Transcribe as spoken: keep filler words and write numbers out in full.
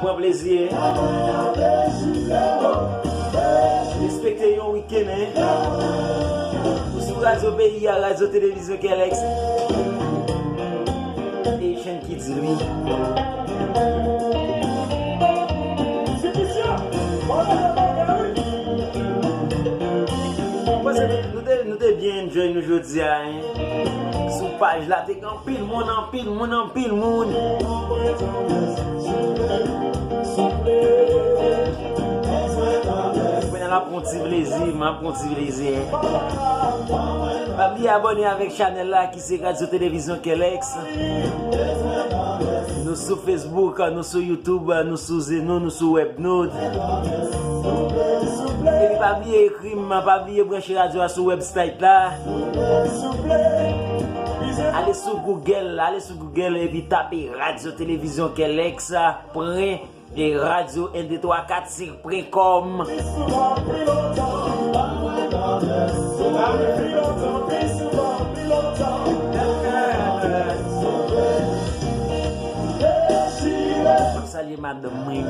Pran plezi, hein. Respekte yon wikenn, hein. Ou sou Radyo Peyi a, Radyo Televizyon Kelex. Haitian Kids League. Mwen panse nou, nou te, nou te byen enjoy nou jodi a, hein. Sou paj la, te gen anpil moun, anpil moun, anpil moun. Mwen la pran ti plezi, m ap pran ti plezi, hein. Pa bliye abòne avèk chanèl la ki se Radyo Televizyon Kelex. Nou sou Facebook, nou sou YouTube, nou sou Zeno, nou sou Webnode. Epi pa bliye ekri m, pa bliye branche radyo a sou website la. Ale sou Google, ale sou Google epi tape Radyo Televizyon Kelex, pwen e radyo en de twa kat senk pwen kòm. M ap salye madanm mwen.